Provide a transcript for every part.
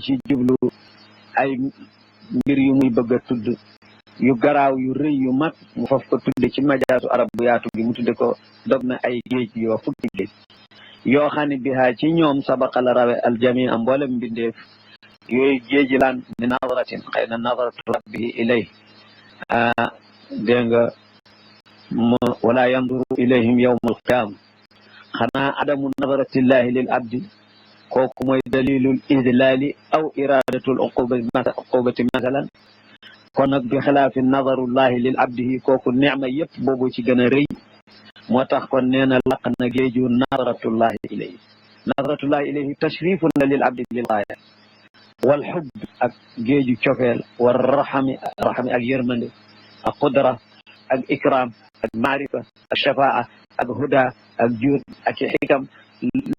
ci jublu ay mbir yu muy bëgg a tudd yu garaaw yu rëy yu mag mu faf ko tudde ci majaasu arab bu yaatu gi mu tudde ko dog na ay géej yoo fukki géej yoo xam ne bihaa ci ñoom sabaqa la rawe aljami a mboolem mbindeef yooyu géeji laan ni nadratin xëy na nadratu rabbihi ilay dégg nga wala yanduru ilayhim yawma alqiyama xanaa adamu nadratillahi lil abdi kooku mooy dalilul idlali aw iradatul uqubati masalan kon nag bi xilaafi nadarullahi lil abdihi kooku nicma yëpp boobu ci gën a rëy moo tax kon nee na laq na géeju nadratullahi ilayhi nadratullahi ilayhi tashrifun la lil abdi lil gaaya wal xubb ak géeju cofeel war raxami ak yërmande ak qudra ak ikram ak maarifa ak shafaa ak huda ak juud ak xikam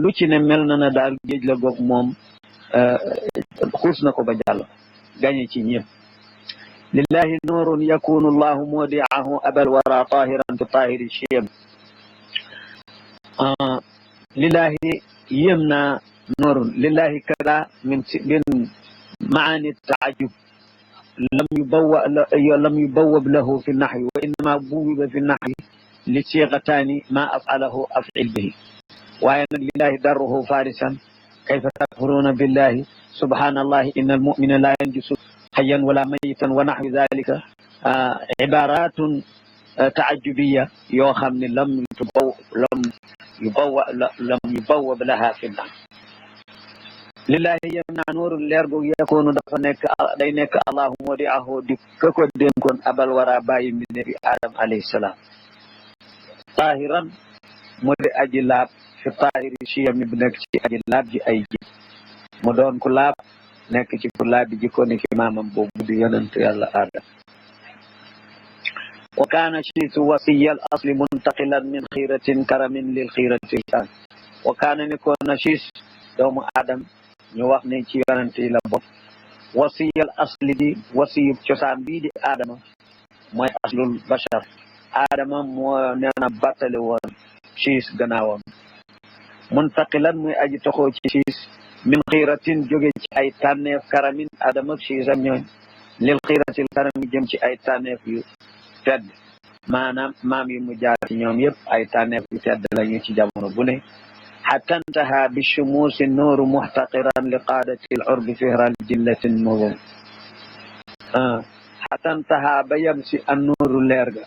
lu ci ne mel na daal géej la goog moom xuus na ko ba jàll gañe ci ñëpp lillahi nuurun yakunu allahu modiahu abal wara tahiran bi tahiri chiyam lillahi yéem naa nuurun lillahi kada min maani taajub لم يبوب له في النحو وإنما بوب في النحو لصيغتان ما أفعله أفعل به وأن لله دره فارسا كيف تكفرون بالله سبحان الله إن المؤمن لا ينجس حيا ولا ميتا ونحو ذلك عبارات تعجبية يوخم لم يبوب لها في النحو lillahi yem naa nuurul leer googu yakoonu dafa nekk day nekk allahu moo di ahoo di ka ko dénkoon abal wara bàyyi mbindeefi adam alayhi salaam taahiran moo di aji laab fi taahiri chiyami bu nekk ci aji laab ji ay ji mu doon ku laab nekk ci ku laab bi jikko ni ki maamam boobu di yonent yàlla aadam wa kaana chiitu wasiyal asli muntaqilan min xiiratin karamin lil xiirati lkaan wa kaana ni ko na chiis doomu aadam ñu wax ne ci yonent yi la bokk wasiyal asli di wasiyub cosaan bii di aadama mooy aslul bashar aadama moo nee na battale woon siis gannaawam muntaqilan muy aji toxoo ci siis min xiiratin jóge ci ay tànneef karamin aadama ak siis ak ñooñ lil xiiratil karami jëm ci ay tànneef yu tedd maanaam maam yi mu jaar ci ñoom yëpp ay tànneef yu tedd lañu ci jamono bu ne حتى انتهى بالشموس النور محتقرا لقادة العرب فهر الجلة النظم حتى انتهى بيمسي النور ليرجع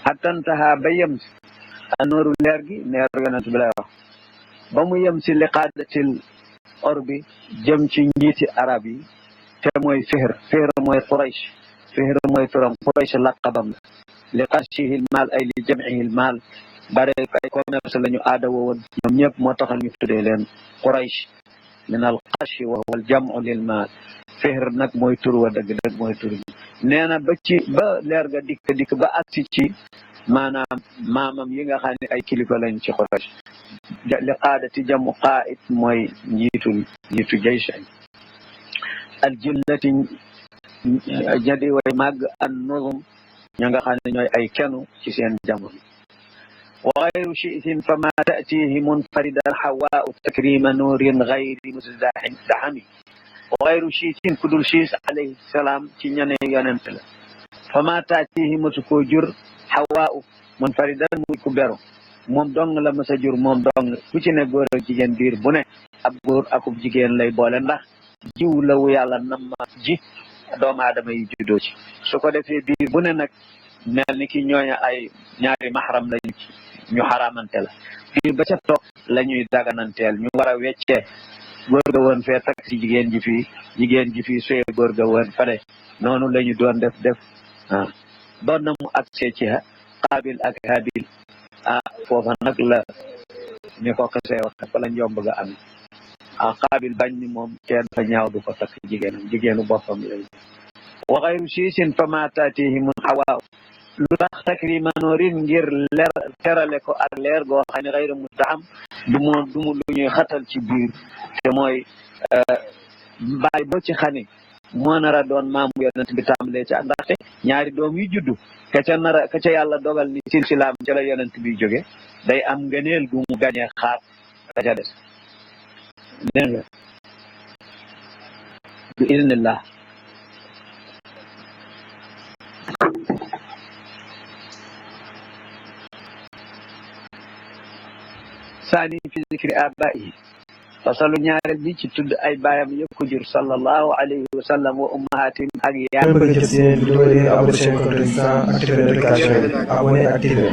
حتى انتهى بيمسي النور ليرجع نيرجع نتبلا ba mu yem si liqaadatil orbi jëm ci njiiti arab yi te mooy fihr mooy quraysh fihr mooy turam quraysh laqabam li qarshihi maal ay li jamcihi maal bare ay commerce la ñu aada woon ñoom ñëpp moo taxal ñu tuddee leen quraysh min al qarshi wa huwa al jamcu lil maal fihr nag mooy tur wa dëgg mooy tur bi nee na ba leer ga dikk ba agsi ci maanaam maamam yi nga xam ne ay kilifa lañ ci quraysh li qaadati jamu qaa'id mooy njiitu jaysh al jillati jadi way màgg an nuzum ña nga xam ne ñooy ay kenu ci seen jamono wa gayru shi'tin fama ta'tihi munfaridan hawaa'u takrima nuurin gayri musdahami wa gayru shi'tin ku dul Shiis alayhi salaam ci ñane yonent la fama ta'tihi mosu koo jur hawaa'u munfaridan muy ku beru moom dong la mës a jur moom dong ku ci ne góor ak jigéen biir bu ne ab góor akub jigéen lay boole ndax jiw la wu yàlla nam ma ji doomu aadama yi juddoo ci su ko defee biir bu ne nag mel ni ki ñooñu ay ñaari maxaram lañu ñu xaramante la biir ba ca toog la ñuy dagananteel ñu war a weccee góor ga woon fee tak si jigéen ji fii suyee góor ga woon fale noonu la ñu doon def doon na mu accès ci Qaabil ak Haabil foofa nag la ni ko xasee wax fa la njomb ga am Qaabil bañ ni moom kenn fa ñaaw du ko takk jigéenu boppam lay wa xayru siisin fa ma taatihi mun xawaaw lu tax takrima noorin ngir leer terale ko ak leer goo xam ne xayru mustaham du mu lu ñuy xatal ci biir te mooy baay boo ci xani moo nar a doon maamu yonent bi tàmbalee ci ndaxte ñaari doom yu juddu ka ca yàlla dogal ni silsilaam ca la yonent bi jóge day am ngëneel gu mu gañee xaar ka ca des dégg nga bi iznillah saani fi zikri abaihi fasalu ñaareel bi ci tudd ay baayam yëpp ko jur sallallahu alayhi wa sallam wa ummahatim ak yaa bëgg jot seen vidéo yi abonné seen compte Insta activer notification yi abonné activer